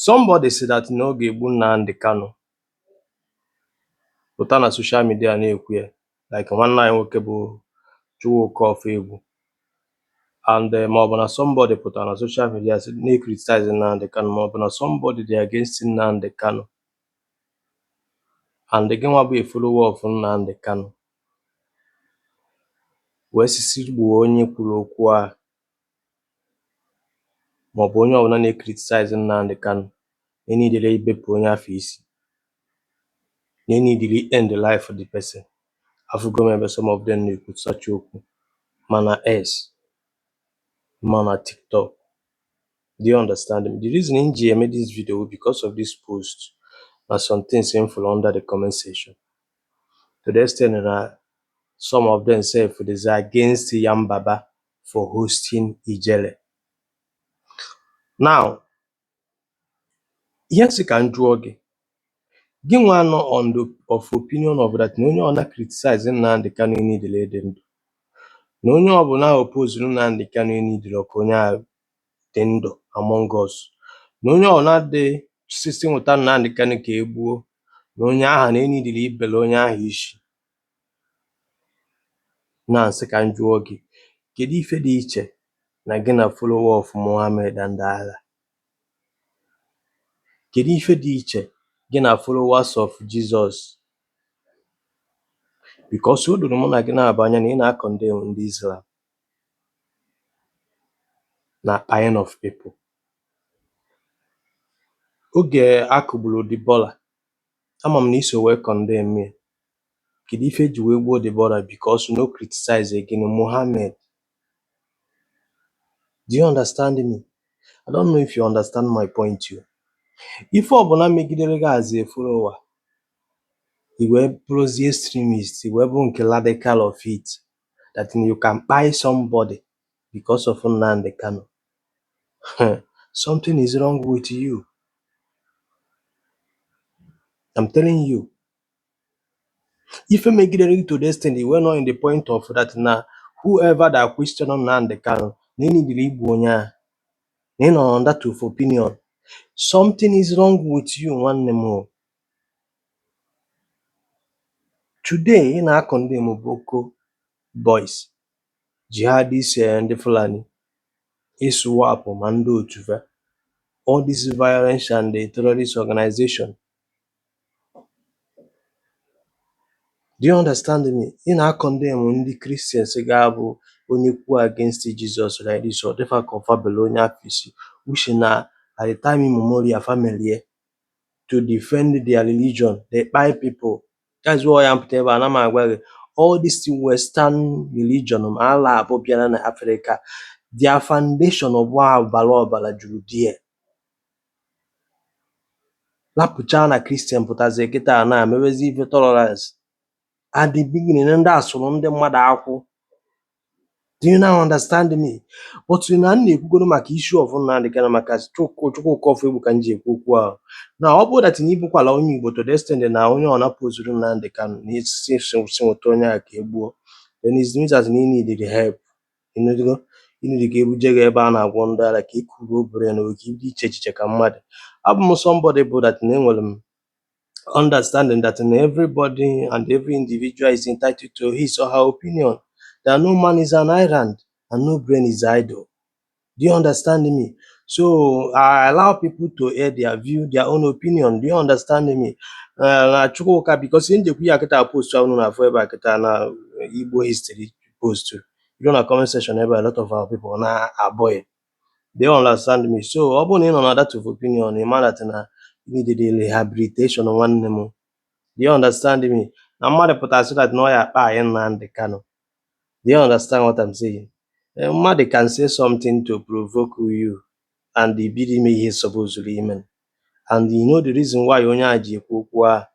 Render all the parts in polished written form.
Somebody sị that na ọ ga-egbu Nnamdi Kanu pụta na social media na-ekwu ya, like nwanne anyị nwoke bụ Chukwuka Ofoegbu, and ma ọ bụ na somebody pụtara na social media sị na-criticize Nnamdi Kanu, ma ọ bụ na somebody dị against Nnamdi Kanu, and gị nwa bụ a follower of Nnamdi Kanu wee sị sị gbuo onye kwuru okwu a, ma ọ bụ onye ọbụla na-criticize Nnamdi Kanu, na enidere ibepụ onye afọ isi, na enidere end the life of the person. Afụgo m ebe some of them na-ekwu such okwu, mana X, mana TikTok. Do you understand me? The reason m ji eme this video because of this post na some things m fụrụ under the comment section, to the extent na some of them sef is against Yanbaba for hosting Ijele. Now, ihe m sị ka m jụọ gị, gị nwa nọ on the of opinion of that na onye ọbụla criticize Nnamdi Kanu enidere ịdị ndụ, na onye ọbụla oppose Nnamdi Kanu enidere ka onye ahụ dị ndụ among us, na onye ọbụla dị sisi nwụta Nnamdi Kanu ka e gbuo, na onye ahụ na enidere ibele onye ahụ isi. Na nsị ka m jụọ gị, kedu ife dị iche na gị na follower of Muhammad and Allah? Kedu ife dị iche gị na followers of Jesus? Because o doro mụ na gị na-abụ anya na ị na-condemn ndị Islam na kpaying of people. Oge a kụgburu Deborah, ama m na iso wee condemn ya. Kedu ife eji wee gbuo Deborah? Because no criticize gịnị? Muhammad. Do you understand me? I don't know if you understand my point o. Ife ọbụla megidere gị as a follower, i wee bụrụzie extremist, i wee bụrụ nke radical of it, that you can kpai somebody because of Nnamdi Kanu. Something is wrong with you. I'm telling you. Ife megidere gị to the extent i wee nọ in the point of that na whoever that question Nnamdi Kanu na enidiri igbu onye ahụ, na ị nọ on that of opinion. Something is wrong with you, nwanne m o. Today ị na-condemn Boko Boys, jihadist, ndị Fulani, ISWAP, ma ndị otu fa, all this violence and the terrorist organization. Do you understand me? Ị na-condemn ndị Christians ga-abụ onye kwuo against Jesus like this, ọ dịfa ka ọfa bele onye afọ isi, which na at the time immemorial family to defend their religion, they kpai people. That's why ya mpụta ebe a na m agwa gị, all this western religion ma ala abụ bịara na Africa, their foundation bụ ọbara ọbara juru there. Lapụchaa na Christian pụtazie kịta na mewezi ife tolerance. At the beginning, ndị a sụrụ ndị mmadụ akwụ. Do you now understand me? But na m na-ekwugoro maka issue of Nnamdi Kanu, maka Chukwuka Ofoegbu ka m ji ekwu okwu ahụ. Na ọ bụrụ that na ịbụkwala onye Igbo to the extent na onye ọ na-opposuru Nnamdi Kanu na isi si nweta onye a ka e gbuo, then it means that na ị need the help. Ịnụgo? Ị need ka ebuje gị ebe a na-agwọ ndị ara ka ị kụruo brain ka ibido iche echiche ka mmadụ. Abụ m somebody bụ that na enwere m understanding that in everybody and every individual is entitled to his or her opinion, that no man is an island and no brain is idle. Do you understand me? So I allow people to air their view, their own opinion. Do you understand me? Na Chukwuka, because ihe njekwu ya kịta post ahụ na afọ ebe a kịta na Igbo history post. You go na comment section ebe a lot of our people na abụghị. They understand me. So ọ bụrụ na ị nọ na that of opinion, ị ma that na you need the rehabilitation, nwanne m. Do you understand me? Na mmadụ pụtara sị that na ọ ya akpa anyị Nnamdi Kanu. Do you understand what I'm saying? Mmadụ can say something to provoke you and ibido ime ihe supposed ime. And you know the reason why onye a ji ekwu okwu ahụ.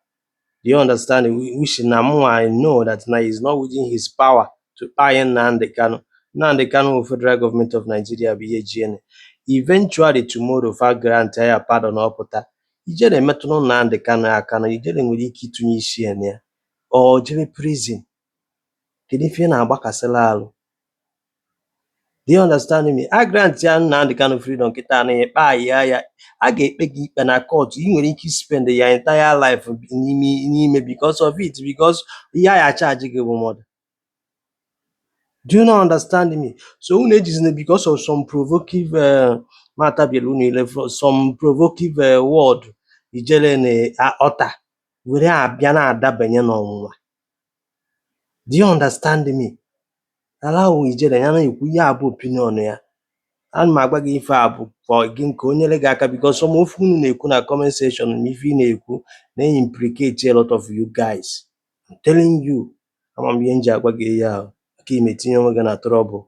Do you understand? Which na mụ, I know that na is not within his power to kpai Nnamdi Kanu. Nnamdi Kanu bụ federal government of Nigeria bụ ihe ji ene. Eventually tomorrow fa grant ya pardon, ọ pụta. Ijere emetụrụ Nnamdi Kanu aka na Ijere nwere ike ịtụnye isi ya na ya. Ọ jebe prison. Kedu ife ị na-agbakasịla alụ? Do you understand me? A grant ya Nnamdi Kanu freedom kịta na ikpe ya ya a ga-ekpe gị ikpe na court. Ị nwere ike spend your entire life n'ime because of it, because ihe a ya charge gị bụ murder. Do you not understand me? So unu ejizina because of some provocative matabielu unu ile for some provocative word ijele na ọta were abịa na-adabanye n'ọnwụnwa. Do you understand me? Allow ijele ya na-ekwu ihe a bụ opinion ya. Ana m agwa gị, ife a bụ for gị nke o nyere gị aka, because some ofu unu na-ekwu na comment section na ife ị na-ekwu na-implicate a lot of you guys. I'm telling you, ama m ihe m ji agwa gị ihe ahụ maka ime tinye onwe gị na trouble.